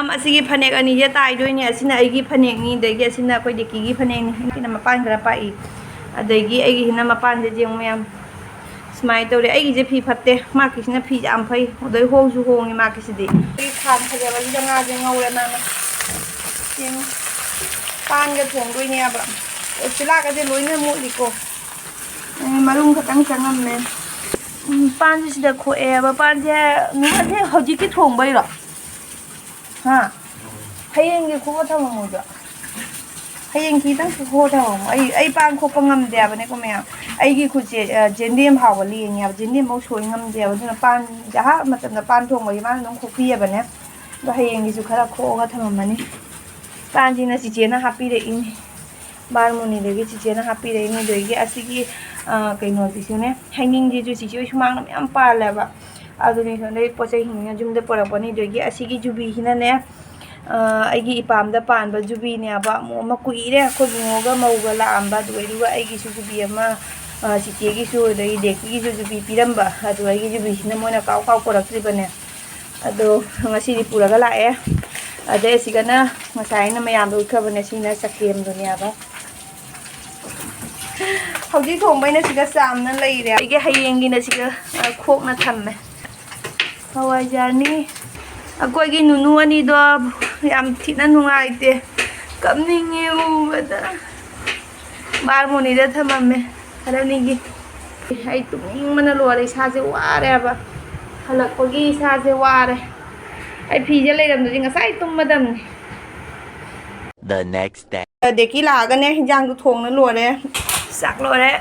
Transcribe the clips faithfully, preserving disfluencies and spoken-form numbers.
ꯑꯁꯤꯒꯤ ꯐꯅꯦꯛ ꯑꯅꯤꯁꯦ ꯇꯥꯏꯗꯣꯏꯅꯦ꯫ ꯑꯁꯤꯅ ꯑꯩꯒꯤ ꯐꯅꯦꯛꯅꯤ, ꯑꯗꯒꯤ ꯑꯁꯤꯅ ꯑꯩꯈꯣꯏ ꯗꯦꯛꯀꯤꯒꯤ ꯐꯅꯦꯛꯅꯤ꯫ ꯑꯩꯅ ꯃꯄꯥꯟ ꯈꯔ ꯄꯥꯛꯏ, ꯑꯗꯒꯤ ꯑꯩꯒꯤꯁꯤꯅ ꯃꯄꯥꯟꯁꯦ ꯌꯦꯡꯉꯨ ꯃꯌꯥꯝ, ꯁꯨꯃꯥꯏꯅ ꯇꯧꯔꯦ꯫ ꯑꯩꯒꯤꯁꯦ ꯐꯤ ꯐꯠꯇꯦ, ꯃꯥꯀꯤꯁꯤꯅ ꯐꯤ ꯌꯥꯝ ꯐꯩ, ꯑꯗꯩ ꯍꯣꯡꯁꯨ ꯍꯣꯡꯉꯤ ꯃꯥꯀꯤꯁꯤꯗꯤ꯫ ꯑꯩ ꯈꯥꯡ ꯐꯖꯕꯁꯤꯗ ꯉꯥꯁꯦ ꯉꯧꯔꯦ ꯃꯥꯅ꯫ ꯌꯦꯡꯉꯨ, ꯄꯥꯟꯒ ꯊꯣꯡꯗꯣꯏꯅꯦꯕ꯫ ꯆꯨꯂꯥꯒꯁꯦ ꯂꯣꯏꯅ ꯃꯣꯠꯂꯤꯀꯣ꯫ ꯑꯦ, ꯃꯔꯨꯝ ꯈꯛꯇꯪ ꯆꯪꯉꯝꯃꯦ꯫ ꯎꯝ, ꯄꯥꯟꯁꯦ ꯁꯤꯗ ꯈꯣꯛꯑꯦꯕ꯫ ꯄꯥꯟꯁꯦ ꯅꯨꯡꯉꯥꯏꯇꯦ, ꯍꯧꯖꯤꯛꯀꯤ ꯊꯣꯡꯕꯩꯔꯣ? ꯍꯥ? ꯍꯌꯦꯡꯒꯤ ꯈꯣꯛꯑ ꯊꯝꯃꯝꯃꯣꯏꯗ꯭ꯔꯣ? ꯍꯌꯦꯡ ꯈꯤꯇꯪ ꯈꯣꯛꯑ ꯊꯝꯃꯝꯃꯣ꯫ ꯑꯩ, ꯑꯩ ꯄꯥꯟ ꯈꯣꯛꯄ ꯉꯝꯗꯦ ꯍꯥꯏꯕꯅꯦꯀꯣ ꯃꯌꯥꯝ꯫ ꯑꯩꯒꯤ ꯈꯨꯠꯁꯦ, ꯑ, ꯖꯦꯟꯗꯦꯝ ꯍꯥꯎꯕ ꯂꯦꯡꯉꯦ ꯍꯥꯏꯕ꯫ ꯖꯦꯟꯗꯦꯝꯐꯥꯎ ꯁꯣꯏ ꯉꯝꯗꯦ ꯍꯥꯏꯕ꯫ ꯑꯗꯨꯅ ꯄꯥꯟꯁꯦ ꯑꯍꯥꯟꯕ ꯃꯇꯝꯗ ꯄꯥꯟ ꯊꯣꯡꯕꯒꯤ ꯃꯥꯅ ꯑꯗꯨꯝ ꯈꯣꯛꯄꯤꯑꯕꯅꯦ꯫ ꯑꯗꯣ ꯍꯌꯦꯡꯒꯤꯁꯨ ꯈꯔ ꯈꯣꯛꯑꯒ ꯊꯝꯃꯝꯃꯅꯤ꯫ ꯄꯥꯟꯁꯤꯅ ꯆꯤꯆꯦꯅ ꯍꯥꯞꯄꯤꯔꯛꯏꯅꯤ꯫ ꯕꯥꯔꯃꯣꯅꯤꯗꯒꯤ ꯆꯤꯆꯦꯅ ꯍꯥꯞꯄꯤꯔꯛꯏꯅꯤ꯫ ꯑꯗꯒꯤ ꯑꯁꯤꯒꯤ, ꯑ, ꯀꯩꯅꯣꯁꯤꯁꯨꯅꯦ, ꯍꯩꯅꯤꯡꯁꯤꯁꯨ ꯆꯤꯆꯦ ꯍꯣꯏ ꯁꯨꯃꯥꯡꯗ ꯃꯌꯥꯝ ꯄꯥꯜꯂꯦꯕ꯫ ꯑꯗꯨꯅꯤ ꯁꯣꯝꯗꯩ ꯄꯣꯠ ꯆꯩ ꯍꯤꯡꯅ ꯌꯨꯝꯗ ꯄꯨꯔꯛꯄꯅꯤ꯫ ꯑꯗꯒꯤ ꯑꯁꯤꯒꯤ ꯖꯨꯕꯤꯁꯤꯅꯅꯦ, ꯑ, ꯑꯩꯒꯤ ꯏꯄꯥꯝꯗ ꯄꯥꯟꯕ ꯖꯨꯕꯤꯅꯦꯕ꯫ ꯑꯃꯨꯛ ꯑꯃ ꯀꯨꯏꯔꯦ ꯑꯩꯈꯣꯏ ꯕꯨꯡꯉꯣꯒ ꯃꯧꯒ ꯂꯥꯛꯑꯝꯕ꯫ ꯑꯗꯨꯒ ꯑꯩꯒꯤꯁꯨ ꯖꯨꯕꯤ ꯑꯃ, ꯑ, ꯆꯤꯆꯦꯒꯤꯁꯨ ꯑꯗꯒꯤ ꯗꯦꯛꯀꯤꯒꯤꯁꯨ ꯖꯨꯕꯤ ꯄꯤꯔꯝꯕ꯫ ꯑꯗꯨ ꯑꯩꯒꯤ ꯖꯨꯕꯤꯁꯤꯅ ꯃꯣꯏꯅ ꯀꯥꯎ ꯀꯥꯎ ꯄꯨꯔꯛꯇ꯭ꯔꯤꯕꯅꯦ꯫ ꯑꯗꯣ ꯉꯁꯤꯗꯤ ꯄꯨꯔꯒ ꯂꯥꯛꯑꯦ꯫ ꯑꯗꯩ ꯑꯁꯤꯒꯅ ꯉꯁꯥꯏ ꯑꯩꯅ ꯃꯌꯥꯝꯗ ꯎꯠꯈ꯭ꯔꯕꯅꯦ, ꯁꯤꯅ ꯆꯀꯦꯝꯗꯨꯅꯦꯕ꯫ ꯍꯧꯖꯤꯛ ꯊꯣꯡꯕꯩꯅ ꯁꯤꯒ ꯆꯥꯝꯅ ꯂꯩꯔꯦ꯫ ꯑꯩꯒꯤ ꯍꯌꯦꯡꯒꯤꯅ ꯁꯤꯒ, ꯑ, ꯈꯣꯛꯅ ꯊꯝꯃꯦ꯫ ꯍꯋꯥꯏꯖꯥꯔꯅꯤ꯫ ꯑꯩꯈꯣꯏꯒꯤ ꯅꯨꯅꯨ ꯑꯅꯤꯗꯣ ꯌꯥꯝ ꯊꯤꯅ ꯅꯨꯡꯉꯥꯏꯇꯦ꯫ ꯀꯞꯅꯤꯡꯉꯦ ꯎꯕꯗ꯫ ꯕꯥꯔꯃꯣꯅꯤꯗ ꯊꯝꯃꯝꯃꯦ ꯈꯔꯅꯤꯒꯤ꯫ ꯑꯩ ꯇꯨꯝꯅꯤꯡꯕꯅ ꯂꯣꯏꯔꯦ, ꯏꯁꯥꯁꯦ ꯋꯥꯔꯦꯕ꯫ ꯍꯜꯂꯛꯄꯒꯤ ꯏꯁꯥꯁꯦ ꯋꯥꯔꯦ꯫ ꯑꯩ ꯐꯤꯁꯦ ꯂꯩꯔꯝꯗ꯭ꯔꯗꯤ ꯉꯁꯥꯏ ꯇꯨꯝꯃꯗꯝꯅꯤ꯫ The next day. ꯗꯦꯛꯀꯤ ꯂꯥꯛꯑꯒꯅꯦ ꯍꯤꯟꯖꯥꯡꯗꯣ ꯊꯣꯡꯅ ꯂꯣꯏꯔꯦ꯫ ꯆꯥꯛ ꯂꯣꯏꯔꯦ꯫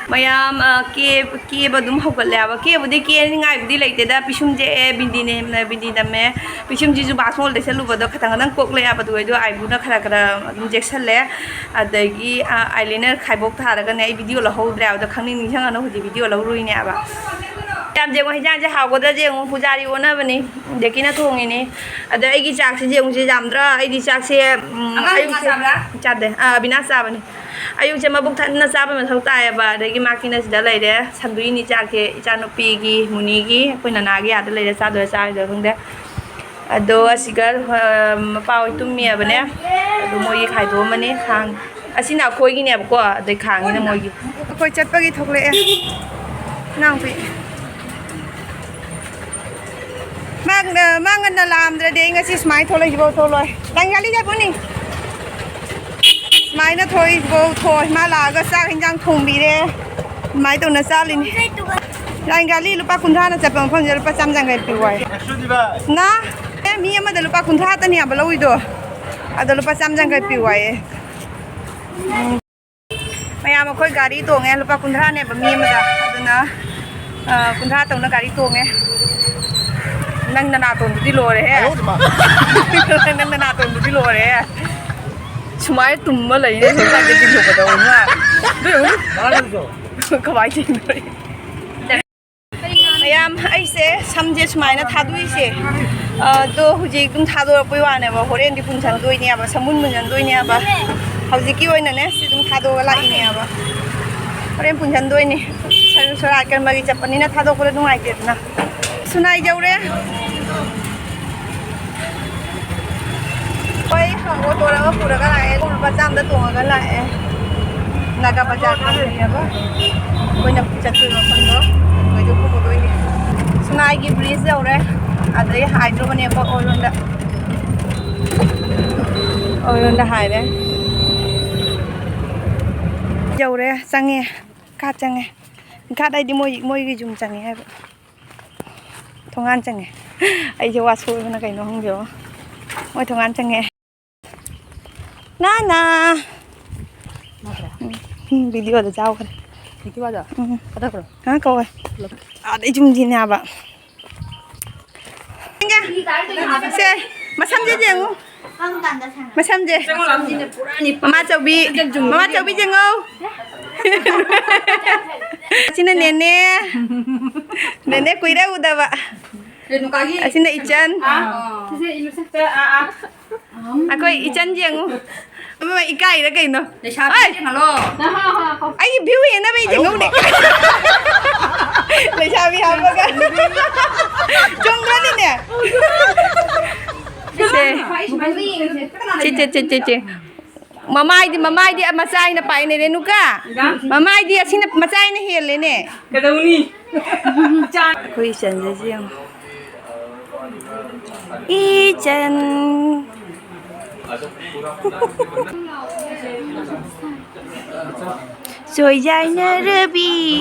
ꯃꯌꯥꯝ, ꯑ, ꯀꯦ-, ꯀꯦꯕ ꯑꯗꯨꯝ ꯍꯧꯒꯠꯂꯦꯕ꯫ ꯀꯦꯕꯨꯗꯤ ꯀꯦꯅꯤꯡꯉꯥꯏꯕꯨꯗꯤ ꯂꯩꯇꯦꯗ꯫ ꯄꯤꯁꯨꯝꯁꯦ, ꯑꯦ, ꯕꯤꯟꯗꯤꯅꯦ, ꯕꯤꯟꯗꯤ ꯅꯝꯃꯦ꯫ ꯄꯤꯁꯨꯝꯁꯤꯁꯨ ꯕꯥꯁꯃꯣꯜ ꯇꯩꯁꯜꯂꯨꯕꯗꯣ ꯈꯇꯪ ꯈꯇꯪ ꯀꯣꯛꯂꯛꯑꯦꯕ꯫ ꯑꯗꯨꯒ ꯑꯩꯗꯣ ꯑꯥꯏꯕ꯭ꯔꯨꯅ ꯈꯔ ꯈꯔ ꯑꯗꯨꯝ ꯆꯦꯛꯁꯜꯂꯦ꯫ ꯑꯗꯒꯤ, ꯑ, ꯑꯥꯏꯂꯥꯏꯅꯔ ꯈꯥꯏꯕꯣꯛ ꯊꯥꯔꯒꯅꯦ ꯑꯩ ꯚꯤꯗꯤꯑꯣ ꯂꯧꯍꯧꯗ꯭ꯔꯦ ꯍꯥꯏꯕꯗꯣ ꯈꯪꯅꯤꯡ ꯅꯤꯡꯁꯤꯡꯉꯅꯨ꯫ ꯍꯧꯖꯤꯛ ꯚꯤꯗꯤꯑꯣ ꯂꯧꯔꯨꯏꯅꯦꯕ꯫ ꯌꯥꯝ ꯌꯦꯡꯉꯣ, ꯍꯤꯟꯖꯥꯡꯁꯦ ꯍꯥꯎꯒꯗ꯭ꯔꯥ ꯌꯦꯡꯉꯣ꯫ ꯄꯨꯖꯥꯔꯤ ꯑꯣꯟꯅꯕꯅꯤ꯫ ꯗꯦꯛꯀꯤꯅ ꯊꯣꯡꯉꯤꯅꯤ꯫ ꯑꯗ ꯑꯩꯒꯤ ꯆꯥꯛꯁꯤꯗꯤ ꯌꯦꯡꯉꯨꯁꯦ ꯌꯥꯝꯗ꯭ꯔꯥ? ꯑꯩꯗꯤ ꯆꯥꯛꯁꯦ, ꯎꯝ, ꯑꯉꯥꯡ ꯑꯌꯨꯛꯁꯦ ꯆꯥꯕ꯭ꯔꯥ? ꯆꯥꯗꯦ꯫ ꯑꯥ, ꯑꯕꯤꯅꯥꯁ ꯆꯥꯕꯅꯤ꯫ ꯑꯌꯨꯛꯁꯦ ꯃꯕꯨꯛ ꯊꯟꯅ ꯆꯥꯕ ꯃꯊꯧ ꯇꯥꯏꯌꯦꯕ꯫ ꯑꯗꯒꯤ ꯃꯥꯀꯤꯅ ꯁꯤꯗ ꯂꯩꯔꯦ꯫ ꯁꯟꯗꯣꯛꯏꯅꯤ ꯆꯥꯛꯁꯦ꯫ ꯏꯆꯥꯅꯨꯄꯤꯒꯤ, ꯃꯨꯅꯤꯒꯤ, ꯑꯩꯈꯣꯏ ꯅꯅꯥꯒꯤ ꯑꯥꯗ ꯂꯩꯔꯦ꯫ ꯆꯥꯗꯣꯏꯔꯥ ꯆꯥꯔꯣꯏꯗꯣꯏꯔꯥ ꯈꯪꯗꯦ꯫ ꯑꯗꯣ ꯑꯁꯤꯒ, ꯑ, ꯃꯄꯥ ꯍꯣꯏ ꯇꯨꯝꯃꯤꯕꯅꯦ꯫ ꯑꯗꯣ ꯃꯣꯏꯒꯤ ꯈꯥꯏꯗꯣꯛꯑꯝꯃꯅꯤ꯫ ꯈꯥꯡ ꯑꯁꯤꯅ ꯑꯩꯈꯣꯏꯒꯤꯅꯦꯕꯀꯣ, ꯑꯗꯩ ꯈꯥꯡꯒꯤꯅ ꯃꯣꯏꯒꯤ꯫ ꯑꯩꯈꯣꯏ ꯆꯠꯄꯒꯤ ꯊꯣꯛꯂꯛꯑꯦ꯫ ꯏꯅꯥꯎꯄꯤ꯫ ꯃꯥ, ꯃꯥ ꯉꯟꯅ ꯂꯥꯛꯑꯝꯗ꯭ꯔꯗꯤ ꯑꯩ ꯉꯁꯤ ꯁꯨꯃꯥꯏꯅ ꯊꯣꯛꯂꯛꯏꯁꯤꯐꯥꯎ ꯊꯣꯛꯂꯣꯏ꯫ ꯂꯥꯏꯟ ꯒꯥꯔꯤ ꯆꯠꯄꯅꯤ꯫ ꯁꯨꯃꯥꯏꯅ ꯊꯣꯛꯂꯛꯏꯁꯤꯐꯥꯎ ꯊꯣꯛꯑꯣꯏ꯫ ꯃꯥ ꯂꯥꯛꯑꯒ ꯆꯥꯛ ꯍꯤꯟꯖꯥꯡ ꯊꯣꯡꯕꯤꯔꯦ꯫ ꯑꯗꯨꯃꯥꯏꯅ ꯇꯧꯅ ꯆꯥꯂꯤꯅꯤ꯫ ꯂꯥꯏꯟ ꯒꯥꯔꯤ ꯂꯨꯄꯥ ꯀꯨꯟꯊ꯭ꯔꯥꯅ ꯆꯠꯄ ꯃꯐꯝꯁꯤꯗ ꯂꯨꯄꯥ ꯆꯥꯝ ꯌꯥꯡꯈꯩ ꯄꯤꯌꯨ ꯍꯥꯏ꯫ ꯅ? ꯑꯦ, ꯃꯤ ꯑꯃꯗ ꯂꯨꯄꯥ ꯀꯨꯟꯊ꯭ꯔꯥ ꯈꯛꯇꯅꯦ ꯍꯥꯏꯕ ꯂꯧꯏꯗꯣ꯫ ꯑꯗꯣ ꯂꯨꯄꯥ ꯆꯥꯝ ꯌꯥꯡꯈꯩ ꯄꯤꯌꯨ ꯍꯥꯏꯌꯦ꯫ ꯎꯝ꯫ ꯃꯌꯥꯝ ꯑꯩꯈꯣꯏ ꯒꯥꯔꯤ ꯇꯣꯡꯉꯦ, ꯂꯨꯄꯥ ꯀꯨꯟꯊ꯭ꯔꯥꯅꯦꯕ ꯃꯤ ꯑꯃꯗ꯫ ꯑꯗꯨꯅ, ꯑ, ꯀꯨꯟꯊ꯭ꯔꯥ ꯇꯧꯅ ꯒꯥꯔꯤ ꯇꯣꯡꯉꯦ꯫ ꯅꯪ ꯅꯅꯥꯇꯣꯟꯗꯨꯗꯤ ꯂꯣꯏꯔꯦꯍꯦ꯫ ꯑꯌꯣ, ꯏꯃꯥ꯫ ꯅꯪ ꯅꯅꯥꯇꯣꯟꯗꯨꯗꯤ ꯂꯣꯏꯔꯦꯍꯦ꯫ ꯁꯨꯃꯥꯏꯅ ꯇꯨꯝꯃ ꯂꯩꯅꯦ, ꯁꯣꯝ ꯅꯥꯀꯟꯗ ꯆꯤꯡꯊꯣꯛꯀꯗꯧꯕ ꯃꯥ꯫ ꯑꯗꯨ ꯌꯦꯡꯉꯨꯅꯦ꯫ ꯀꯃꯥꯏꯅ ꯆꯤꯡꯗꯣꯔꯤ? ꯃꯌꯥꯝ, ꯑꯩꯁꯦ ꯁꯝꯁꯦ ꯁꯨꯃꯥꯏꯅ ꯊꯥꯗꯣꯛꯏꯁꯦ, ꯑꯗꯣ ꯍꯧꯖꯤꯛ ꯑꯗꯨꯝ ꯊꯥꯗꯣꯔꯛꯄꯩ ꯋꯥꯅꯦꯕ, ꯍꯣꯔꯦꯟꯗꯤ ꯄꯨꯟꯁꯟꯗꯣꯏꯅꯦꯕ, ꯁꯃꯨꯟ ꯄꯨꯟꯁꯟꯗꯣꯏꯅꯦꯕ꯫ ꯍꯧꯖꯤꯛꯀꯤ ꯑꯣꯏꯅꯅꯦ ꯁꯤ ꯑꯗꯨꯝ ꯊꯥꯗꯣꯛꯑꯒ ꯂꯥꯛꯏꯅꯦꯕ, ꯍꯣꯔꯦꯟ ꯄꯨꯟꯁꯟꯗꯣꯏꯅꯦ꯫ ꯁꯣꯔꯥꯠ ꯀꯔꯃꯒꯤ ꯆꯠꯄꯅꯤꯅ ꯊꯥꯗꯣꯛꯄꯗ ꯅꯨꯡꯉꯥꯏꯇꯦꯗꯅ꯫ ꯁꯨꯅꯥꯏ ꯌꯧꯔꯦ꯫ ꯑꯩꯈꯣꯏ ꯑꯣꯇꯣ ꯑꯃ ꯄꯨꯔꯒ ꯂꯥꯛꯑꯦ, ꯂꯨꯄꯥ ꯆꯥꯝꯗ ꯇꯣꯡꯉꯒ ꯂꯥꯛꯑꯦ꯫ ꯅꯥꯒꯥ ꯕꯖꯥꯔ ꯇꯝꯃꯤꯅꯦꯕ ꯑꯩꯈꯣꯏꯅ ꯆꯠꯇꯣꯏ ꯃꯐꯝꯗꯣ, ꯑꯗꯨꯃꯥꯏꯅ ꯀꯨꯝꯃꯨꯗꯣꯏꯅꯦ꯫ ꯁꯨꯅꯥꯏꯒꯤ ꯕ꯭ꯔꯤꯖ ꯌꯧꯔꯦ, ꯑꯗꯩ ꯍꯥꯏꯗ꯭ꯔꯣꯕꯅꯦꯕ ꯑꯣꯏꯔꯣꯝꯗ, ꯑꯣꯏꯔꯣꯝꯗ ꯍꯥꯏꯔꯦ꯫ ꯌꯧꯔꯦ, ꯆꯪꯉꯦ, ꯒꯥꯠ ꯆꯪꯉꯦ꯫ ꯒꯥꯠ ꯍꯥꯏꯗꯤ ꯃꯣꯏ, ꯃꯣꯏꯒꯤ ꯌꯨꯝ ꯆꯪꯉꯦ ꯍꯥꯏꯕ꯫ ꯊꯣꯡꯒꯥꯟ ꯆꯪꯉꯦ꯫ ꯑꯩꯁꯦ ꯋꯥ ꯁꯣꯏꯕꯅ ꯀꯩꯅꯣ ꯈꯪꯗꯦꯕ꯫ ꯃꯣꯏ ꯊꯣꯡꯒꯥꯟ ꯆꯪꯉꯦ꯫ ꯅꯥꯅꯥ꯫ ꯎꯝ, ꯎꯝ, ꯚꯤꯗꯤꯑꯣꯗ ꯌꯥꯎꯈ꯭ꯔꯦ꯫ ꯚꯤꯗꯤꯑꯣꯗ? ꯎꯝ꯫ ꯀꯗꯥꯏ ꯈꯔ? ꯍꯥ, ꯀꯧꯋꯦ꯫ ꯄꯨꯂꯞ꯫ ꯑꯥꯗꯩ ꯌꯨꯝꯁꯤꯅꯦ ꯍꯥꯏꯕ꯫ ꯁꯦ, ꯃꯁꯝꯁꯦ ꯌꯦꯡꯉꯨ꯫ ꯃꯁꯝꯁꯦ꯫ ꯃꯃꯥ ꯆꯧꯕꯤ꯫ ꯃꯃꯥ ꯆꯧꯕꯤ ꯌꯦꯡꯉꯣ꯫ ꯑꯁꯤꯅ ꯅꯦꯅꯦ꯫ ꯅꯦꯅꯦ ꯀꯨꯏꯔꯦ ꯎꯗꯕ꯫ ꯔꯦꯅꯨꯀꯥꯒꯤ ꯑꯁꯤꯅ ꯏꯆꯟ꯫ ꯑꯥ꯫ ꯁꯤꯁꯦ ꯏꯂꯨꯁꯤꯠꯇ, ꯑꯥ, ꯑꯥ꯫ ꯑꯩꯈꯣꯏ ꯏꯆꯟ ꯌꯦꯡꯉꯨ꯫ ꯑꯃ ꯏꯀꯥꯏꯔ ꯀꯩꯅꯣ? ꯂꯩꯁꯥꯕꯤ ꯑꯩ ꯌꯦꯡꯍꯜꯂꯣ꯫ ꯑꯩꯒꯤ ꯚ꯭ꯌꯨ ꯍꯦꯟꯅꯕ ꯑꯩ ꯌꯦꯡꯍꯧꯅꯦ꯫ ꯂꯩꯁꯥꯕꯤ ꯍꯥꯞꯄꯒ꯫ ꯆꯨꯝꯗ꯭ꯔꯅꯤꯅꯦ? ꯆꯦ, ꯆꯦ, ꯆꯦ, ꯆꯦ, ꯆꯦ꯫ ꯃꯃꯥꯏꯗꯤ, ꯃꯃꯥꯏꯗꯤ ꯃꯆꯥ ꯑꯩꯅ ꯄꯥꯏꯅꯦ, ꯔꯦꯅꯨꯀꯥ꯫ ꯃꯃꯥꯏꯗꯤ ꯑꯁꯤꯅ ꯃꯆꯥ ꯑꯩꯅ ꯍꯦꯜꯂꯦꯅꯦ꯫ ꯀꯩꯗꯧꯅꯤ? ꯑꯩꯈꯣꯏ ꯏꯆꯟꯁꯦ ꯌꯦꯡꯉꯣ꯫ ꯏꯆꯟ꯫ ꯆꯣꯏꯖꯥꯏꯅꯔꯕꯤ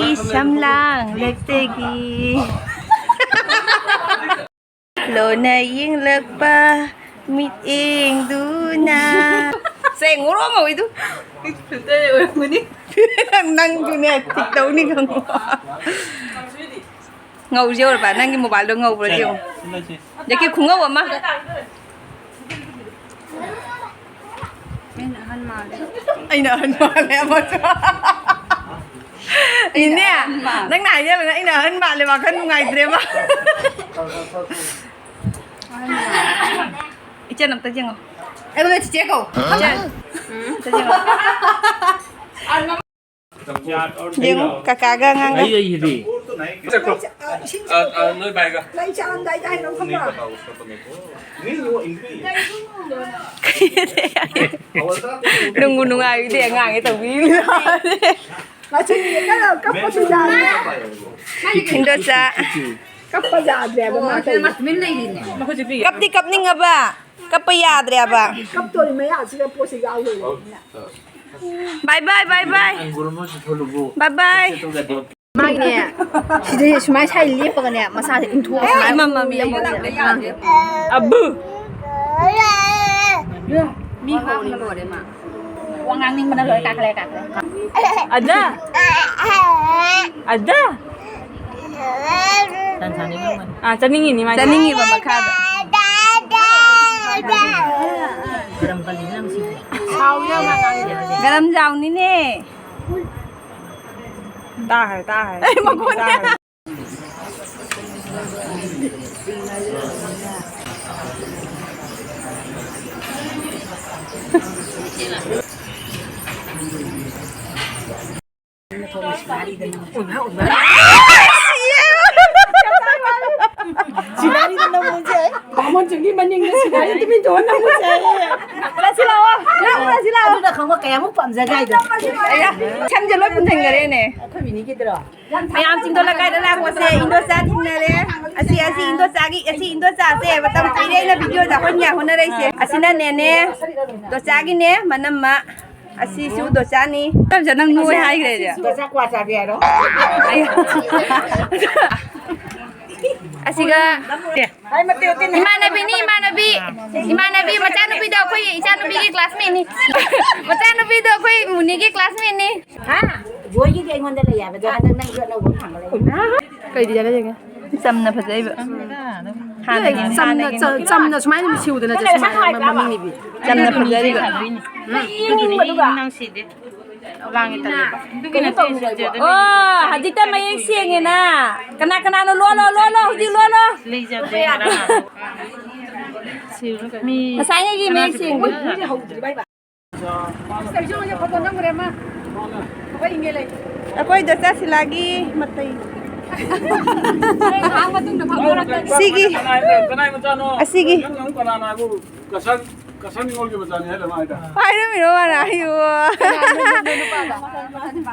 ꯁꯝꯂꯥꯡꯂꯛꯇꯒꯤ꯫ ꯂꯣꯟꯅ ꯌꯦꯡꯂꯛꯄ ꯃꯤꯠꯌꯦꯡꯗꯨꯅ꯫ ꯁꯦ, ꯉꯧꯔꯣ ꯉꯧꯏꯗꯨ꯫ ꯐꯤꯜꯇꯔ ꯑꯣꯏꯔꯝꯒꯅꯤ꯫ ꯅꯪꯁꯨꯅꯦ, ꯊꯤꯛ ꯇꯧꯅꯤ ꯈꯪꯉꯣ꯫ ꯉꯧꯁꯦ ꯑꯣꯏꯔꯕ, ꯅꯪꯒꯤ ꯃꯣꯕꯥꯏꯜꯗꯣ ꯉꯧꯕ꯭ꯔꯥ ꯌꯦꯡꯉꯣ꯫ ꯖꯦꯛꯀꯤ ꯈꯨꯉꯧ ꯑꯃ꯫ ꯑꯩꯅ ꯑꯍꯟ ꯃꯥꯜꯂꯦ꯫ ꯑꯩꯅ ꯑꯍꯟ ꯃꯥꯜꯂꯦ ꯑꯃꯁꯨ꯫ ꯏꯅꯦ, ꯑꯍꯟ ꯃꯥꯜꯂꯦ꯫ ꯅꯪꯅ ꯍꯥꯏꯖꯕꯅ ꯑꯩꯅ ꯑꯍꯟ ꯃꯥꯜꯂꯦ, ꯋꯥꯈꯜ ꯅꯨꯡꯉꯥꯏꯇ꯭ꯔꯦꯕ꯫ ꯑꯍꯟ ꯃꯥꯜꯂꯦ꯫ ꯏꯆꯟ ꯑꯝꯇ ꯌꯦꯡꯉꯣ꯫ ꯑꯗꯨꯒ ꯆꯤꯆꯦ ꯀꯧ꯫ ꯏꯆꯟ꯫ ꯑꯝꯇ ꯌꯦꯡꯉꯣ꯫ ꯌꯦꯡꯉꯨ, ꯀꯀꯥꯒ ꯑꯉꯥꯡꯒ꯫ ꯑꯩ, ꯑꯩꯒꯤꯗꯤ꯫ ꯑ, ꯑ, ꯅꯣꯏ ꯚꯥꯏꯒ꯫ ꯂꯩ ꯆꯥꯔꯝꯗꯥꯏꯗ ꯍꯥꯏꯅꯧ ꯈꯪꯕ꯭ꯔꯥ? ꯅꯨꯡꯕꯨ ꯅꯨꯡꯉꯥꯏꯕꯤꯗꯦ ꯑꯉꯥꯡꯒꯤ ꯇꯧꯕꯤꯔꯤꯕ꯫ ꯃꯆꯤꯟꯁꯦ ꯀꯟꯅ ꯀꯞꯄꯁꯨ ꯌꯥꯔꯦ꯫ ꯏꯟꯗꯣꯆꯥ꯫ ꯀꯞꯄ ꯌꯥꯗ꯭ꯔꯦꯕ ꯃꯥ ꯇꯧꯔꯤꯁꯦ꯫ ꯀꯞꯇꯤ ꯀꯞꯅꯤꯡꯉꯕ, ꯀꯞꯄ ꯌꯥꯗ꯭ꯔꯦꯕ꯫ ꯀꯞꯇꯣꯔꯤ ꯃꯌꯥꯁꯤꯗ ꯄꯣꯠꯁꯦ ꯌꯥꯎ ꯂꯩꯔꯕꯅꯤꯅ꯫ ꯕꯥꯏ ꯕꯥꯏ, ꯕꯥꯏ ꯕꯥꯏ꯫ ꯕꯥꯏ ꯕꯥꯏ꯫ ꯃꯥꯒꯤꯅꯦ, ꯁꯤꯗꯩ ꯁꯨꯃꯥꯏꯅ ꯁꯥꯏ ꯂꯦꯞꯄꯒꯅꯦ, ꯃꯁꯥꯁꯦ ꯏꯟꯊꯣꯛꯑ ꯁꯨꯃꯥꯏꯅ ꯃꯃ ꯃꯤ ꯂꯦꯞꯄꯒꯅꯦ ꯑꯉꯥꯡꯁꯦ꯫ ꯑꯕꯨ꯫ ꯃꯤ ꯍꯧꯔꯤ ꯂꯣꯏꯔꯦ ꯃꯥ꯫ ꯋꯥ ꯉꯥꯡꯅꯤꯡꯕꯅ ꯂꯣꯏꯔꯦ, ꯀꯥꯈꯠꯂꯦ, ꯀꯥꯈꯠꯂꯦ꯫ ꯑꯗ꯫ ꯑꯗ꯫ ꯑꯥ, ꯆꯥꯅꯤꯡꯉꯤꯅꯤ ꯃꯥꯗꯤ꯫ ꯆꯥꯅꯤꯡꯉꯤꯕ ꯃꯈꯥꯗ꯫ ꯒꯔꯝ ꯖꯥꯎꯅꯤꯅꯦ꯫ ꯇꯥꯈ꯭ꯔꯦ, ꯇꯥꯈ꯭ꯔꯦ꯫ ꯑꯩ ꯃꯈꯣꯟ ꯇꯥꯈ꯭ꯔꯦ꯫ ꯃꯤ ꯃꯅꯤꯡꯗ ꯁꯤꯗ ꯑꯩ ꯇꯨꯃꯤꯟ ꯇꯧꯑꯣ, ꯅꯪꯕꯨ ꯆꯩꯌꯦ꯫ ꯆꯠꯁꯤ ꯂꯥꯛꯑꯣ, ꯅꯪ ꯆꯠꯁꯤ ꯂꯥꯛꯑꯣ꯫ ꯑꯗꯨꯅ ꯈꯪꯕ ꯀꯌꯥꯃꯨꯛ ꯄꯥꯝꯖꯒꯦ ꯍꯥꯏꯗꯣ꯫ ꯑꯌꯥ, ꯁꯝꯁꯦ ꯂꯣꯏ ꯄꯨꯟꯁꯤꯟꯈꯔꯦꯅꯦ꯫ ꯑꯩꯈꯣꯏ ꯃꯤꯅꯤꯒꯤꯗꯨꯔꯣ? ꯃꯌꯥꯝ ꯆꯤꯡꯗꯣꯜ ꯂꯩꯀꯥꯏꯗ ꯂꯥꯛꯄꯁꯦ ꯏꯟꯗꯣꯆꯥ ꯊꯦꯡꯅꯔꯦ꯫ ꯑꯁꯤ, ꯑꯁꯤ ꯏꯟꯗꯣꯆꯥꯒꯤ, ꯑꯁꯤ ꯏꯟꯗꯣꯆꯥꯁꯦ ꯃꯇꯝ ꯀꯨꯏꯔꯦ ꯑꯩꯅ ꯚꯤꯗꯤꯑꯣꯗ ꯑꯩꯈꯣꯏ ꯃꯌꯥꯝ ꯍꯣꯠꯅꯔꯛꯏꯁꯦ꯫ ꯑꯁꯤꯅ ꯅꯦꯅꯦ, ꯏꯟꯗꯣꯆꯥꯒꯤꯅꯦ ꯃꯅꯝꯃ꯫ ꯑꯁꯤꯁꯨ ꯏꯟꯗꯣꯆꯥꯅꯤ꯫ ꯏꯟꯗꯣꯆꯥ, ꯅꯪ ꯅꯣꯏ ꯍꯥꯏꯈ꯭ꯔꯦ ꯑꯩꯗꯤ꯫ ꯏꯟꯗꯣꯆꯥ ꯀ꯭ꯋꯥ ꯆꯥꯕꯤ ꯍꯥꯏꯔꯣ? ꯑꯁꯤꯒ ꯏꯃꯥꯟꯅꯕꯤꯅꯤ, ꯏꯃꯥꯟꯅꯕꯤ꯫ ꯏꯃꯥꯟꯅꯕꯤ ꯃꯆꯥꯅꯨꯄꯤꯗꯣ ꯑꯩꯈꯣꯏ ꯏꯆꯥꯅꯨꯄꯤꯒꯤ ꯀ꯭ꯂꯥꯁꯃꯦꯠꯅꯤ꯫ ꯃꯆꯥꯅꯨꯄꯤꯗꯣ ꯑꯩꯈꯣꯏ ꯃꯨꯅꯤꯒꯤ ꯀ꯭ꯂꯥꯁꯃꯦꯠꯅꯤ꯫ ꯍꯥ? ꯖꯣꯏꯒꯤꯗꯤ ꯑꯩꯉꯣꯟꯗ ꯂꯩ ꯍꯥꯏꯕꯗꯣ ꯍꯟꯗꯛ ꯅꯪꯁꯨ ꯑꯅꯧꯕ ꯑꯃ ꯐꯪꯉ ꯂꯩ꯫ ꯀꯩꯗꯤ ꯆꯠꯂ ꯌꯦꯡꯒꯦ? ꯆꯝꯅ ꯐꯖꯩꯕ꯫ ꯍꯥꯟꯅꯒꯤ, ꯆꯝꯅ, ꯍꯥꯟꯅꯒꯤ ꯆ-, ꯆꯝꯅ ꯁꯨꯃꯥꯏꯅ ꯁꯤꯎꯗꯅ ꯆꯠꯁꯤ ꯁꯨꯃꯥꯏꯅ ꯃꯃꯤꯡ ꯏꯕꯤ꯫ ꯆꯝꯅ ꯐꯖꯔꯤꯕ꯫ ꯅꯪꯁꯤꯗꯤ꯫ ꯂꯥꯡꯉꯦ ꯇꯜꯂꯦꯕ꯫ ꯑꯗꯨꯒꯤ ꯅꯠꯇꯦ, ꯁꯤꯁꯦ ꯑꯗꯨꯝ ꯑꯣ, ꯍꯧꯖꯤꯛꯇ ꯃꯌꯦꯛ ꯁꯦꯡꯉꯦꯅ꯫ ꯀꯅꯥ ꯀꯅꯥꯅꯣ ꯂꯣꯜꯂꯣ, ꯂꯣꯜꯂꯣ, ꯍꯧꯖꯤꯛ ꯂꯣꯜꯂꯣ꯫ ꯂꯩꯖꯗꯦ ꯉꯔꯥꯡ꯫ ꯃꯤ ꯉꯁꯥꯏꯉꯩꯒꯤ ꯃꯌꯦꯛ ꯁꯦꯡꯗꯦ꯫ ꯑꯩꯈꯣꯏꯗ ꯆꯠꯁꯤꯜꯂꯒꯤ ꯃꯇꯩ꯫ ꯁꯤꯒꯤ, ꯀꯅꯥꯏ ꯃꯆꯥꯅꯣ? ꯑꯁꯤꯒꯤ꯫ ꯅꯪ ꯑꯃꯨꯛ ꯀꯅꯥꯅ ꯍꯥꯏꯕ? ꯀꯁꯟ, ꯀꯁꯟ ꯅꯤꯉꯣꯜꯒꯤ ꯃꯆꯥꯅꯤ ꯍꯥꯏꯔ ꯃꯥ ꯍꯥꯏꯗ꯫ ꯍꯥꯏꯔꯝꯃꯤꯔꯣ ꯃꯥꯅ? ꯑꯩꯌꯣ꯫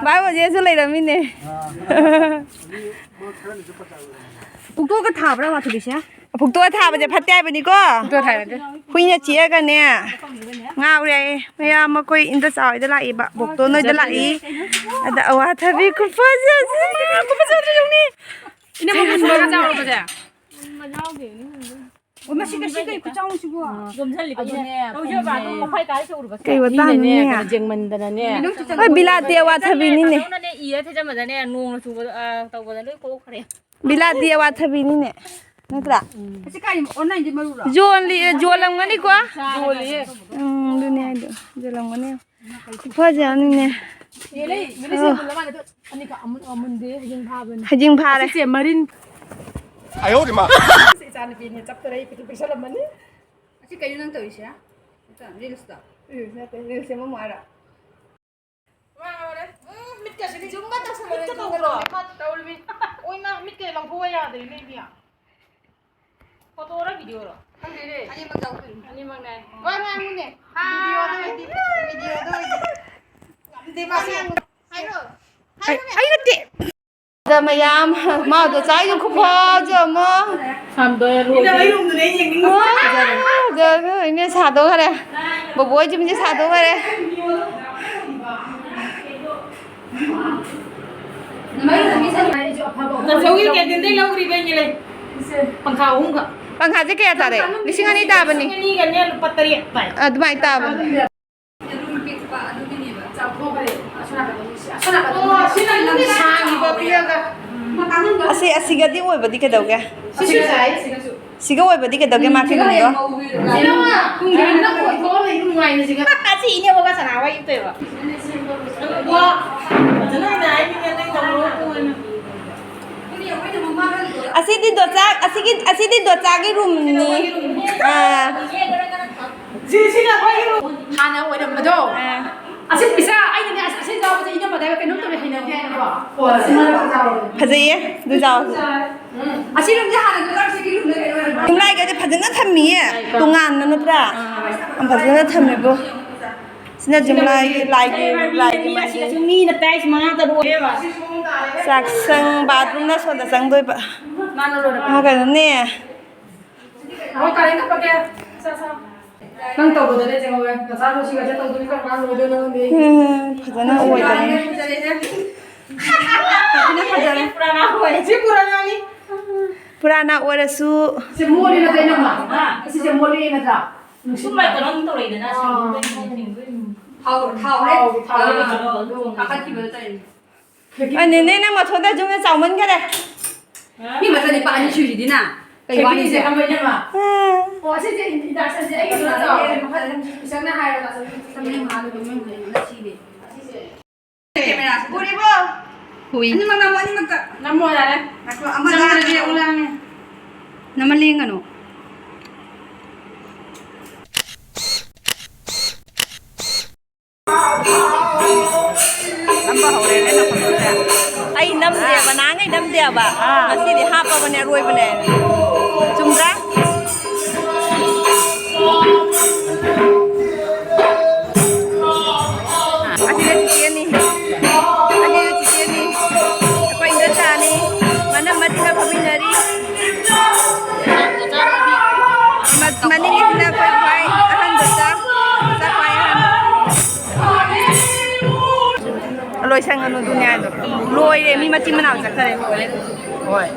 ꯚꯥꯏ ꯃꯣꯖꯦꯁꯨ ꯂꯩꯔꯝꯃꯤꯅꯦ꯫ ꯄꯨꯛꯇꯣꯛꯑꯒ ꯊꯥꯕ꯭ꯔꯥ ꯋꯥꯊꯕꯤꯁꯦ? ꯄꯨꯛꯇꯣꯛꯑ ꯊꯥꯕꯁꯦ ꯐꯠꯇꯦ ꯍꯥꯏꯕꯅꯤꯀꯣ꯫ ꯄꯨꯛꯇꯣꯛꯑ ꯊꯥꯏ ꯅꯠꯇꯦ꯫ ꯍꯨꯏꯅ ꯆꯤꯛꯑꯒꯅꯦ ꯉꯥꯎꯔꯦ ꯍꯥꯏꯌꯦ꯫ ꯃꯌꯥꯝ ꯃꯈꯣꯏ ꯏꯟꯗꯣꯆꯥ ꯍꯣꯏꯗ ꯂꯥꯛꯏꯕ, ꯕꯣꯛꯇꯣꯟ ꯍꯣꯏꯗ ꯂꯥꯛꯏ꯫ ꯑꯗ ꯑꯋꯥꯊꯕꯤ ꯈꯨꯐꯖꯁꯦ, ꯈꯨꯐꯖꯗꯤ ꯌꯦꯡꯅꯤ꯫ ꯏꯅꯝꯃ ꯃꯨꯟꯕ ꯆꯥꯎꯔꯕꯁꯦ? ꯑꯣ, ꯃꯁꯤ ꯉꯁꯤ ꯀꯩ ꯈꯨꯆꯥꯎꯅꯣ ꯁꯤꯕꯣ? ꯌꯣꯝꯁꯤꯜꯂꯤꯕ ꯑꯗꯨꯅꯦ, ꯇꯧꯖꯕ ꯑꯗꯨꯝ ꯃꯈꯥꯏ ꯀꯥꯏ ꯇꯧꯔꯨꯕ꯫ ꯀꯩ ꯃꯤꯅꯅꯦ, ꯃꯇꯥꯡꯅꯣꯅꯦ? ꯀꯩꯅꯣ ꯌꯦꯡꯃꯟꯗꯅꯅꯦ꯫ ꯍꯣꯏ, ꯕꯤꯂꯥꯇꯤ ꯑꯋꯥꯊꯕꯤꯅꯤꯅꯦ꯫ ꯐꯖꯅꯅꯦ ꯏꯔ ꯊꯤꯖꯟꯕꯗꯅꯦ, ꯅꯣꯡꯅ ꯆꯨꯕꯗ, ꯑ, ꯇꯧꯕꯗ ꯂꯣꯏ ꯀꯣꯛꯈ꯭ꯔꯦ꯫ ꯕꯤꯂꯥꯇꯤ ꯑꯋꯥꯊꯕꯤꯅꯤꯅꯦ, ꯅꯠꯇ꯭ꯔꯥ? ꯑꯁꯤ ꯀꯥꯏ online ꯗꯤ ꯃꯔꯨꯔꯣ? ꯌꯣꯜꯂꯤ, ꯌꯣꯜꯂꯝꯒꯅꯤꯀꯣ? ꯌꯣꯜꯂꯤꯌꯦ꯫ ꯎꯝ, ꯑꯗꯨꯅꯦ ꯍꯥꯏꯗꯣ, ꯌꯣꯜꯂꯝꯒꯅꯤ꯫ ꯈꯨꯐꯖ ꯑꯃꯅꯤꯅꯦ꯫ ꯌꯦꯜꯂꯦ, ꯌꯦꯜꯂꯦ, ꯑꯣ꯫ ꯁꯤ ꯃꯨꯜꯂ ꯃꯥꯜꯂꯦ꯫ ꯑꯗꯣ ꯑꯅꯤꯈꯛ ꯑꯃꯨꯟ-, ꯑꯃꯨꯟꯗꯦ, ꯍꯌꯦꯡ ꯐꯥꯕꯅꯤ꯫ ꯍꯌꯦꯡ ꯐꯥꯔꯦ꯫ ꯑꯁꯤꯁꯦ ꯃꯔꯤꯟ꯫ ꯑꯌꯣ ꯃꯥ꯫ ꯏꯆꯥꯅꯨꯄꯤꯅꯦ, ꯆꯞꯇꯔꯦ, ꯑꯩ ꯄꯤꯛꯇ꯭ꯔꯨ ꯄꯤꯛꯁꯜꯂꯝꯃꯅꯤ꯫ ꯑꯁꯤ ꯀꯩꯅꯣ ꯅꯪ ꯇꯧꯔꯤꯁꯦ? Reels ꯇ? Reels ꯅꯠꯇꯦ, reels ꯁꯦꯝꯃꯝꯃꯣ ꯍꯥꯏꯔꯣ? ꯋꯥ ꯉꯥꯡꯉꯨꯔꯦ꯫ ꯎꯝ, ꯃꯤꯠꯀꯁꯤꯗꯤ ꯖꯨꯝꯒ ꯇꯧꯁꯜꯂꯨꯔꯦ, ꯃꯤꯠꯀ ꯖꯨꯝꯒ ꯇꯧꯕ꯭ꯔꯣ? ꯇꯧꯔꯦ꯫ ꯇꯧꯔꯤꯃꯤ꯫ ꯑꯣꯏꯃꯥ, ꯃꯤꯠꯀ ꯂꯧꯊꯣꯛꯑ ꯌꯥꯗ꯭ꯔꯦꯅꯦ, ꯏꯕꯦꯝꯃ꯫ Photo ꯔ video ꯔꯣ? ꯑꯅꯤꯃꯛ ꯌꯥꯎꯗꯣꯏꯅꯤ꯫ ꯑꯅꯤꯃꯛꯅꯦ꯫ ꯋꯥ ꯉꯥꯡꯉꯨꯅꯦ꯫ ꯚꯤꯗꯤꯑꯣꯗ ꯑꯣꯏꯗꯤ, ꯚꯤꯗꯤꯑꯣꯗ ꯑꯣꯏꯗꯤ꯫ ꯉꯝꯗꯦ ꯃꯥꯁꯦ꯫ ꯍꯥꯏꯔꯣ꯫ ꯑꯩ, ꯑꯩ ꯅꯠꯇꯦ꯫ ꯃꯌꯥꯝ, ꯃꯥꯗꯣ ꯆꯥꯏꯗꯣ ꯈꯨꯐꯖ ꯑꯃ꯫ ꯁꯝꯗꯣ ꯂꯣꯏꯔꯦ꯫ ꯏꯅꯦ ꯁꯥꯗꯣꯛꯈꯔꯦ꯫ ꯕꯣꯕꯣꯏ ꯖꯤꯝꯁꯦ ꯁꯥꯗꯣꯛꯈꯔꯦ꯫ ꯅꯆꯧꯒꯤ ꯀꯦꯟꯇꯤꯟꯗꯩ ꯂꯧꯔꯤꯕꯩꯅꯦ ꯂꯩ꯫ ꯄꯪꯈꯥ ꯑꯍꯨꯝꯒ꯫ ꯄꯪꯈꯥꯁꯦ ꯀꯌꯥ ꯇꯥꯔꯦ? ꯂꯤꯁꯤꯡ ꯑꯅꯤ ꯇꯥꯕꯅꯤ꯫ ꯂꯤꯁꯤꯡ ꯑꯅꯤꯒꯅꯦ ꯂꯨꯄꯥ ꯇꯔꯦꯠ ꯇꯥꯏ꯫ ꯑꯗꯨꯃꯥꯏꯅ ꯇꯥꯕꯅꯤ꯫ ꯌꯦꯔꯨꯝ ꯄꯤꯛꯄ ꯑꯗꯨꯒꯤꯅꯦꯕ꯫ ꯆꯥꯎꯊꯣꯛꯈ꯭ꯔꯦ꯫ ꯑꯁꯣꯝ ꯅꯥꯀꯟꯗ ꯁꯤ-, ꯑꯁꯣꯝ ꯅꯥꯀꯟꯗ ꯁꯥꯡꯉꯤꯕ ꯄꯤꯔꯒ꯫ ꯑꯁꯤ, ꯑꯁꯤꯒꯗꯤ ꯑꯣꯏꯕꯗꯤ ꯀꯩꯗꯧꯒꯦ? ꯁꯤꯁꯨ ꯌꯥꯏ, ꯁꯤꯒꯁꯨ꯫ ꯁꯤꯒ ꯑꯣꯏꯕꯗꯤ ꯀꯩꯗꯧꯒꯦ, ꯃꯥ ꯁꯤꯒ ꯀꯩꯅꯣꯗꯣ? ꯍꯌꯦꯡ ꯉꯧꯕꯤꯔꯒ꯫ ꯁꯤꯅ ꯄꯨꯡ ꯀꯌꯥ ꯅꯪ ꯑꯣꯏꯊꯣꯛꯑ ꯂꯩ ꯅꯨꯡꯉꯥꯏꯅ ꯁꯤꯒ꯫ ꯑꯁꯤ ꯏꯅꯦ ꯕꯕꯥ ꯁꯅꯥ ꯋꯥꯔꯤ ꯇꯧꯋꯦꯕ꯫ ꯋꯥ, ꯐꯖꯅ ꯑꯩꯅ ꯍꯥꯏꯅꯤꯡꯉꯦ, ꯅꯪ ꯇꯧꯔꯣ, ꯇꯣꯛꯑꯣꯅ꯫ ꯑꯁꯤꯗꯤ ꯗꯣꯆꯥ, ꯑꯁꯤꯒꯤ, ꯑꯁꯤꯗꯤ ꯗꯣꯆꯥꯒꯤ ꯔꯨꯝꯅꯤ꯫ ꯑꯥ꯫ ꯁꯤ, ꯁꯤꯅ ꯑꯩꯈꯣꯏꯒꯤ ꯔꯨꯝ꯫ ꯍꯥꯟꯅ ꯑꯣꯏꯔꯝꯕꯗꯣ꯫ ꯑꯥ꯫ ꯑꯁꯤ ꯄꯤꯁꯥ ꯑꯩꯅꯅꯦ, ꯑꯁ, ꯑꯁꯤ ꯆꯥꯕꯁꯦ ꯏꯅꯝꯃꯗ ꯀꯩꯅꯣꯝ ꯇꯧꯔꯦ, ꯍꯩꯅꯗꯦ ꯍꯥꯏꯅꯀꯣ꯫ ꯐꯖꯩꯌꯦ, ꯑꯗꯨ ꯆꯥꯎꯁꯦ꯫ ꯎꯝ꯫ ꯑꯁꯤ ꯔꯨꯝꯁꯦ ꯍꯥꯟꯅ ꯗꯣꯆꯥꯒꯤ ꯔꯨꯝꯗ ꯀꯩꯅꯣ ꯑꯣꯏꯔꯝꯕ꯫ ꯌꯨꯝꯂꯥꯏꯒꯗꯤ ꯐꯖꯅ ꯊꯝꯃꯤꯌꯦ, ꯇꯣꯉꯥꯟꯅ ꯅꯠꯇ꯭ꯔꯥ? ꯌꯥꯝ ꯐꯖꯅ ꯊꯝꯃꯦꯕꯣ꯫ ꯁꯤꯅ ꯌꯨꯝꯂꯥꯏꯒꯤ, ꯂꯥꯏꯒꯤ, ꯂꯥꯏꯒꯤ ꯃꯟꯗꯤꯔ꯫ ꯃꯤꯅ ꯇꯥꯏꯁ ꯃꯉꯥ ꯇꯔꯨꯛ ꯑꯣꯏꯌꯦꯕ꯫ ꯆꯥꯛꯁꯪ, ꯕꯥꯠꯔꯨꯝꯅ ꯁꯣꯝꯗ ꯆꯪꯗꯣꯏꯕ꯫ ꯃꯥꯅ ꯂꯣꯏꯔꯕ꯫ ꯃꯥ ꯀꯩꯅꯣꯅꯦ꯫ ꯍꯣ, ꯀꯥꯔꯦꯟ ꯀꯞꯄꯛꯀꯦ꯫ ꯁꯥ, ꯁꯥ꯫ ꯅꯪ ꯇꯧꯕꯗꯗꯤ ꯆꯦꯡꯍꯧꯋꯦ꯫ ꯅꯆꯥ ꯂꯣꯏꯁꯤꯒ ꯆꯠꯇꯧꯗꯣꯏꯅꯤ, ꯀꯔꯝ ꯀꯥꯟ ꯂꯣꯏꯗꯣꯏꯅꯣ ꯈꯪꯗꯦ꯫ ꯎꯝ, ꯐꯖꯅ ꯑꯣꯏꯗꯕꯅꯤ꯫ ꯐꯖꯔꯦ꯫ ꯐꯖꯅ ꯐꯖꯔꯦ꯫ ꯄꯨꯔꯥꯅꯥ ꯑꯣꯏ꯫ ꯁꯤ ꯄꯨꯔꯥꯅꯥꯅꯤ꯫ ꯄꯨꯔꯥꯅꯥ ꯑꯣꯏꯔꯁꯨ꯫ ꯁꯤ ꯃꯣꯠꯂꯤ ꯅꯠꯇ꯭ꯔꯥ, ꯏꯅꯝꯃ? ꯍꯥ? ꯑꯁꯤꯁꯦ ꯃꯣꯠꯂꯤ ꯅꯠꯇ꯭ꯔꯥ? ꯅꯨꯡꯁꯤꯠ ꯃꯥꯏ ꯀꯩꯅꯣꯝ ꯇꯧꯔꯛꯏꯗꯅ, ꯑꯥ꯫ ꯁꯦꯡꯗꯣꯛꯇꯣꯏꯅꯤ, ꯁꯦꯡꯗꯣꯏꯅꯤ꯫ ꯊꯥꯎ, ꯊꯥꯎ ꯍꯦꯛ, ꯊꯥꯎ ꯍꯦꯛ ꯑꯥ, ꯀꯥꯈꯠꯈꯤꯕꯗ ꯇꯧꯔꯤꯅꯤ꯫ ꯑ, ꯅꯦꯅꯦ, ꯅꯪ ꯃꯊꯣꯟꯗ ꯖꯨꯝꯅ ꯆꯥꯎꯃꯟꯈꯔꯦ꯫ ꯃꯤ ꯃꯆꯥꯅꯤꯄꯥ ꯑꯅꯤ ꯁꯨꯔꯤꯗꯤ ꯅ꯫ ꯀꯩ ꯈꯦꯇ꯭ꯔꯤꯁꯦ ꯋꯥꯔꯤꯁꯦ? ꯈꯪꯕ꯭ꯔ, ꯏꯅꯝꯃ? ꯑꯥ꯫ ꯑꯣ, ꯑꯁꯤꯁꯦ ꯏꯟꯗꯛꯁꯟꯁꯦ ꯑꯩꯒꯤ ꯅꯠꯇ꯭ꯔꯣ? ꯃꯈꯜ ꯑꯅꯤ ꯁꯨꯏ꯫ ꯏꯆꯟꯅ ꯍꯥꯏꯔꯒ ꯑꯗꯨꯝ ꯏꯆꯟꯅ ꯍꯥꯟꯅ ꯑꯗꯨꯝ ꯌꯨꯝꯗ ꯁꯤꯅꯦ꯫ ꯑꯁꯤꯁꯦ꯫ ꯀꯦꯃꯦꯔꯥꯁꯦ ꯎꯔꯤꯕꯣ? ꯎꯏ꯫ ꯑꯅꯤꯃꯛ ꯅꯝꯃꯣ, ꯑꯅꯤꯃꯛꯇ꯫ ꯅꯝꯃꯣ ꯌꯥꯔꯦ꯫ ꯉꯥꯏꯈꯣ, ꯑꯃ ꯆꯪꯉꯒꯦ, ꯂꯥꯡꯉꯦ꯫ ꯎꯂꯥꯡꯉꯦ꯫ ꯅꯃ ꯂꯦꯡꯒꯅꯨ꯫ ꯅꯝꯕ ꯍꯧꯔꯦꯅꯦ, ꯅꯈꯣꯟꯁꯦ꯫ ꯑꯩ ꯅꯝꯗꯦꯕ, ꯅꯍꯥꯟꯈꯩ ꯅꯝꯗꯦꯕ꯫ ꯑꯥ꯫ ꯉꯁꯤꯗꯤ ꯍꯥꯞꯄꯕꯅꯦ, ꯑꯔꯣꯏꯕꯅꯦ꯫ ꯆꯨꯝꯗ꯭ꯔꯥ? ꯁꯤꯅ ꯑꯩꯈꯣꯏ ꯈ꯭ꯋꯥꯏ ꯑꯍꯟꯗ ꯆꯥꯛ, ꯆꯥꯛ ꯈ꯭ꯋꯥꯏ ꯑꯍꯟ꯫ ꯂꯣꯏꯁꯟꯒꯅꯨ, ꯑꯗꯨꯅꯦ ꯍꯥꯏꯗꯣ꯫ ꯂꯣꯏꯔꯦ, ꯃꯤ ꯃꯆꯤꯟ ꯃꯅꯥꯎ ꯆꯠꯈꯔꯦ, ꯂꯣꯏꯔꯦ꯫ ꯍꯣꯏ꯫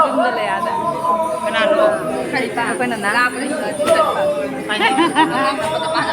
ꯌꯨꯝꯗ ꯂꯩ ꯑꯥꯗ꯫ ꯀꯅꯥꯅꯣ? ꯑꯩꯈꯣꯏ ꯅꯅꯥ꯫ ꯑꯉꯥꯡ ꯀꯞꯄꯗ ꯃꯥꯅ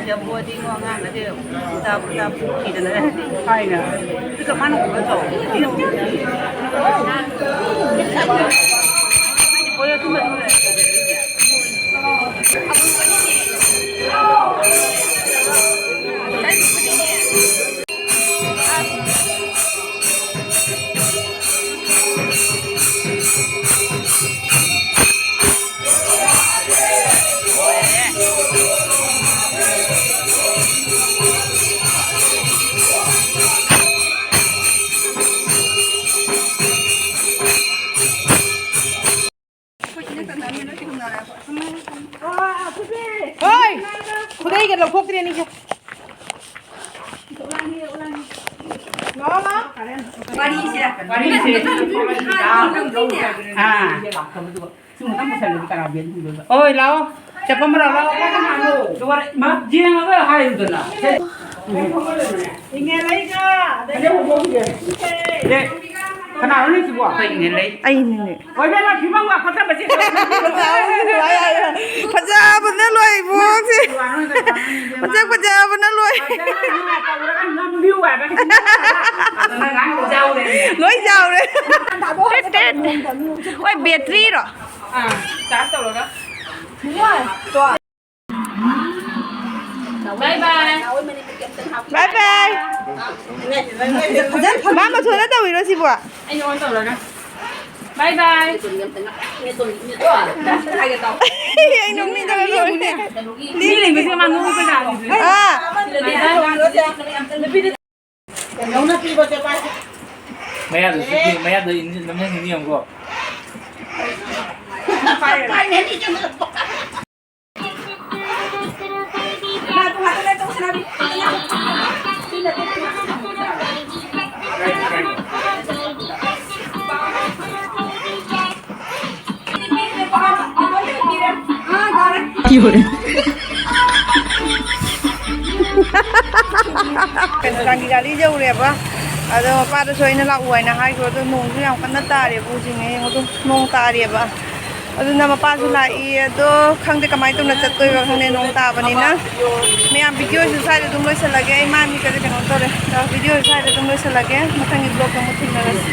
ꯌꯥꯕꯣꯗꯤ ꯉꯣ ꯑꯉꯥꯡ ꯑꯁꯦ ꯎꯜꯇꯥ ꯄꯨꯜꯇꯥ ꯄꯨꯈꯤꯗꯅ ꯍꯥꯏꯅ꯫ ꯑꯗꯨꯒ ꯃꯥꯅ ꯎꯕ ꯇꯧ꯫ ꯍꯣꯏ! ꯈꯨꯗꯩꯒ ꯂꯧꯊꯣꯛꯇ꯭ꯔꯦ ꯑꯅꯤꯁꯦ꯫ ꯋꯥꯔꯤꯁꯦ꯫ ꯋꯥꯔꯤꯁꯦ꯫ ꯑꯥ꯫ ꯁꯤ ꯑꯃꯨꯛꯇꯪ ꯄꯨꯁꯜꯂꯗꯤ ꯀꯅꯥ ꯕꯦꯟ ꯄꯨꯗꯣꯏꯕ? ꯍꯣꯏ, ꯂꯥꯛꯑꯣ꯫ ꯆꯠꯄ ꯑꯃ ꯂꯥꯛꯑꯣ, ꯂꯥꯛꯑꯣ꯫ ꯗꯨꯕꯥꯔ-, ꯃꯥ ꯌꯦꯡꯉꯒ ꯍꯥꯏꯌꯨꯗꯅ꯫ ꯏꯅꯦ ꯂꯩꯒ, ꯑꯗꯒꯤ ꯑꯦ, ꯀꯅꯥꯅꯣꯅꯦ ꯁꯤꯕꯣ? ꯑꯩꯈꯣꯏ ꯏꯅꯦ ꯂꯩ꯫ ꯑꯩꯅꯤꯅꯦ꯫ ꯍꯣꯏ, ꯏꯕꯦꯝꯃ, ꯐꯤꯕꯝ ꯂꯥꯛꯄ ꯊꯕꯛꯁꯦ꯫ ꯐꯖꯕꯅ ꯂꯣꯏ ꯏꯕꯨꯡꯁꯦ꯫ ꯃꯁꯛ ꯐꯖꯕꯅ ꯂꯣꯏ꯫ ꯅꯝꯕꯤꯌꯨ ꯍꯥꯏꯕ꯫ ꯂꯣꯏ ꯆꯥꯎꯔꯦ꯫ ꯇꯦꯠ, ꯇꯦꯠ꯫ ꯍꯣꯏ, ꯕꯦꯇ꯭ꯔꯤꯔꯣ? ꯑꯥ, ꯆꯥꯔꯖ ꯇꯧꯔꯒ꯫ ꯕꯥꯏ ꯕꯥꯏ꯫ ꯕꯥꯏ ꯕꯥꯏ꯫ ꯃꯥ ꯃꯊꯣꯟꯗ ꯇꯧꯔꯤꯔꯣ ꯁꯤꯕꯣ? ꯑꯩꯅ ꯑꯣꯟ ꯇꯧꯔꯒ꯫ ꯕꯥꯏ ꯕꯥꯏ꯫ ꯑꯩ ꯅꯣꯛꯅꯤꯡꯗꯅ ꯂꯣꯏꯔꯦ꯫ ꯃꯤ ꯂꯩꯕꯁꯦ ꯃꯥ ꯅꯣꯛꯄ ꯌꯥꯗ꯭ꯔꯤꯁꯦ꯫ ꯑꯥ꯫ ꯕꯥꯏ ꯕꯥꯏ꯫ ꯃꯌꯥꯗ ꯁꯤꯒꯤ ꯃꯌꯥꯗ ꯏꯟꯖꯤꯟ ꯅꯝꯖꯟꯒꯤꯅꯤ ꯌꯦꯡꯉꯨꯀꯣ꯫ ꯀꯩꯅꯣ, ꯆꯥꯟꯗꯤ ꯒꯥꯔꯤ ꯌꯧꯔꯦꯕ꯫ ꯑꯗꯣ ꯃꯄꯥꯗꯁꯨ ꯑꯩꯅ ꯂꯥꯛꯎ ꯍꯥꯏꯅ ꯍꯥꯏꯈ꯭ꯔꯣ꯫ ꯑꯗꯣ ꯅꯣꯡꯁꯨ ꯌꯥꯝ ꯀꯟꯅ ꯇꯥꯔꯦꯕ ꯍꯧꯖꯤꯛꯅꯦ, ꯌꯦꯡꯉꯣ ꯑꯗꯨꯝ ꯅꯣꯡ ꯇꯥꯔꯦꯕ꯫ ꯑꯗꯨꯅ ꯃꯄꯥꯁꯨ ꯂꯥꯛꯏ꯫ ꯑꯗꯣ ꯈꯪꯗꯦ ꯀꯃꯥꯏꯅ ꯇꯧꯅ ꯆꯠꯇꯣꯏꯕ, ꯈꯪꯗꯦ ꯅꯣꯡ ꯇꯥꯕꯅꯤꯅ꯫ ꯃꯌꯥꯝ, ꯚꯤꯗꯤꯑꯣꯁꯨ ꯁ꯭ꯋꯥꯏꯗ ꯑꯗꯨꯝ ꯂꯣꯏꯁꯤꯜꯂꯒꯦ꯫ ꯑꯩ ꯃꯥꯏ ꯃꯤꯠꯀꯁꯦ ꯀꯩꯅꯣ ꯇꯧꯔꯦ꯫ ꯑꯗꯣ ꯚꯤꯗꯤꯑꯣꯁꯨ ꯁ꯭ꯋꯥꯏꯗ ꯑꯗꯨꯝ ꯂꯣꯏꯁꯤꯜꯂꯒꯦ꯫ ꯃꯊꯪꯒꯤ ꯕ꯭ꯂꯣꯛꯇ ꯑꯃꯨꯛ ꯊꯦꯡꯅꯔꯁꯤ꯫